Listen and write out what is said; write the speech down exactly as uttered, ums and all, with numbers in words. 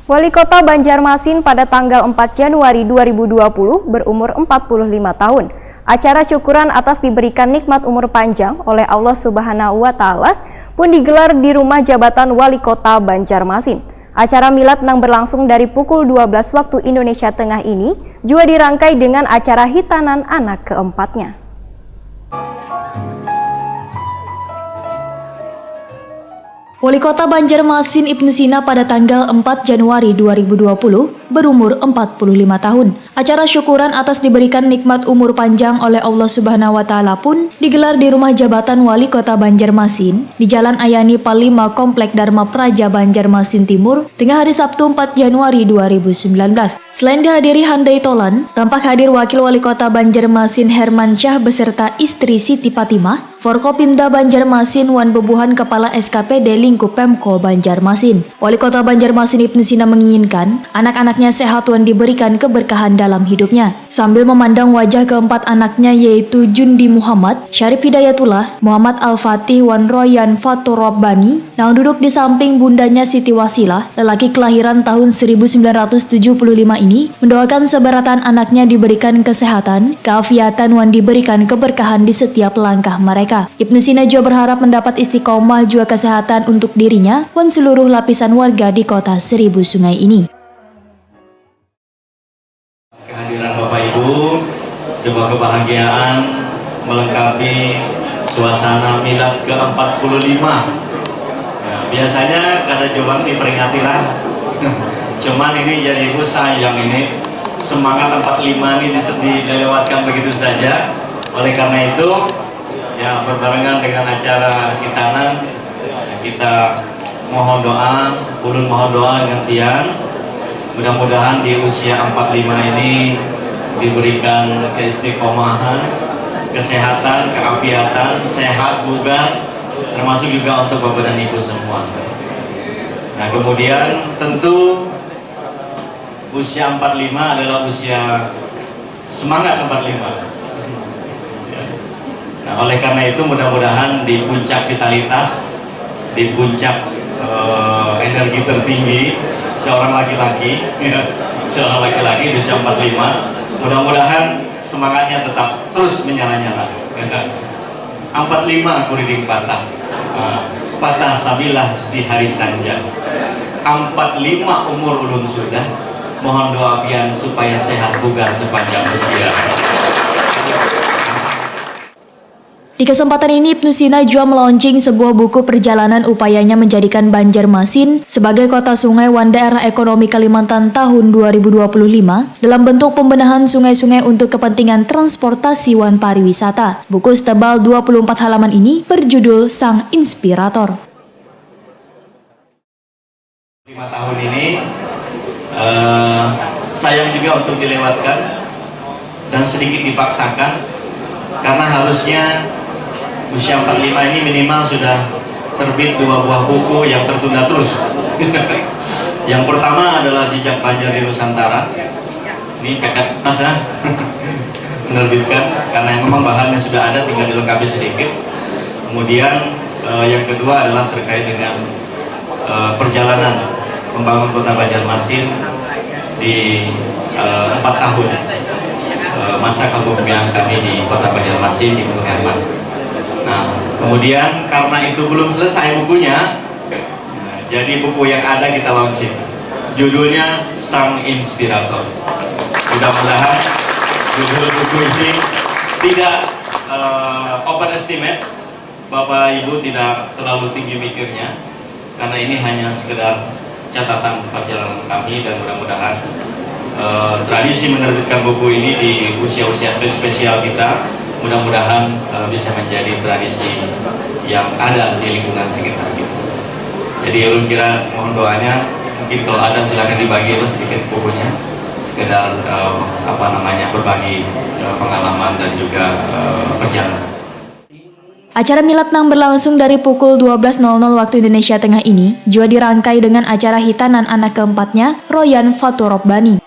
Wali Kota Banjarmasin pada tanggal empat Januari dua ribu dua puluh berumur empat puluh lima tahun. Acara syukuran atas diberikan nikmat umur panjang oleh Allah Subhanahu wa Ta'ala pun digelar di rumah jabatan Wali Kota Banjarmasin. Acara milad nang berlangsung dari pukul dua belas waktu Indonesia Tengah ini juga dirangkai dengan acara hitanan anak keempatnya. Wali Kota Banjarmasin Ibnu Sina pada tanggal empat Januari dua ribu dua puluh berumur empat puluh lima tahun. Acara syukuran atas diberikan nikmat umur panjang oleh Allah Subhanahu wa Ta'ala pun digelar di rumah jabatan Wali Kota Banjarmasin di Jalan Ayani Palima, Komplek Dharma Praja, Banjarmasin Timur, tengah hari Sabtu, empat Januari dua ribu sembilan belas. Selain dihadiri Handai Tolan, tampak hadir Wakil Wali Kota Banjarmasin Herman Syah beserta istri Siti Fatimah, Forkopimda Banjarmasin wan bubuhan Kepala S K P D lingkup Pemko Banjarmasin. Wali Kota Banjarmasin Ibnu Sina menginginkan anak-anaknya sehat wan diberikan keberkahan dalam hidupnya. Sambil memandang wajah keempat anaknya, yaitu Jundi Muhammad, Syarif Hidayatullah, Muhammad Al-Fatih wan Royan Fatur Rabbani, nang duduk di samping bundanya Siti Wasilah, lelaki kelahiran tahun seribu sembilan ratus tujuh puluh lima ini, mendoakan sebaratan anaknya diberikan kesehatan, keafiatan, wan diberikan keberkahan di setiap langkah mereka. Ibnu Sina juga berharap mendapat istiqomah juga kesehatan untuk dirinya wan seluruh lapisan warga di Kota Seribu Sungai ini. Kehadiran Bapak Ibu, sebuah kebahagiaan melengkapi suasana milad ke empat puluh lima. Nah, biasanya kada jua diperingati lah. Cuman ini jadi ibu sayang ini, semangat empat lima ini dis-, dilewatkan begitu saja. Oleh karena itu, ya, berbarengan dengan acara hitanan, kita mohon doa, ulun mohon doa dengan pian. Mudah-mudahan di usia empat lima ini diberikan keistiqomahan, kesehatan, keafiatan, sehat, bugar, termasuk juga untuk Bapak dan Ibu semua. Nah, kemudian tentu usia empat lima adalah usia semangat empat lima. Nah, oleh karena itu, mudah-mudahan di puncak vitalitas, di puncak, eh, energi tertinggi seorang laki-laki, ya, seorang laki-laki di usia empat lima, mudah-mudahan semangatnya tetap terus menyala-nyala. Empat lima kuriding patah. Ah, patah sabilah di hari sanja. Empat lima umur ulun sudah. Mohon doa pian supaya sehat bugar sepanjang usia. Di kesempatan ini, Ibnu Sina jua melaunching sebuah buku perjalanan upayanya menjadikan Banjarmasin sebagai kota sungai wan daerah ekonomi Kalimantan tahun dua ribu dua puluh lima dalam bentuk pembenahan sungai-sungai untuk kepentingan transportasi wan pariwisata. Buku setebal dua puluh empat halaman ini berjudul Sang Inspirator. Lima tahun ini, eh, sayang juga untuk dilewatkan dan sedikit dipaksakan, karena harusnya usia empat lima ini minimal sudah terbit dua buah buku yang tertunda terus. Yang pertama adalah Jejak Banjar di Nusantara. Ini kakak Mas, ya, menerbitkan, karena memang bahannya sudah ada, tinggal dilengkapi sedikit. Kemudian, eh, yang kedua adalah terkait dengan, eh, perjalanan membangun Kota Banjarmasin di, eh, empat tahun, eh, masa kepemimpinan kami di Kota Banjarmasin, Ibu Herman. Nah, kemudian karena itu belum selesai bukunya, nah, jadi buku yang ada kita launching. Judulnya Sang Inspirator. Mudah-mudahan judul buku ini tidak, eh, overestimate. Bapak Ibu tidak terlalu tinggi mikirnya, karena ini hanya sekedar catatan perjalanan kami, dan mudah-mudahan, eh, tradisi menerbitkan buku ini di usia-usia spe-, spesial kita, mudah-mudahan, eh, bisa menjadi tradisi yang ada di lingkungan sekitar kita. Jadi, ulun kira mohon doanya, mungkin kalau ada silakan dibagi lah sedikit bukunya, sekedar, eh, apa namanya, berbagi, eh, pengalaman dan juga, eh, perjalanan. Acara milad nang berlangsung dari pukul dua belas nol nol waktu Indonesia Tengah ini jua dirangkai dengan acara hitanan anak keempatnya, Royan Fatur Rabbani.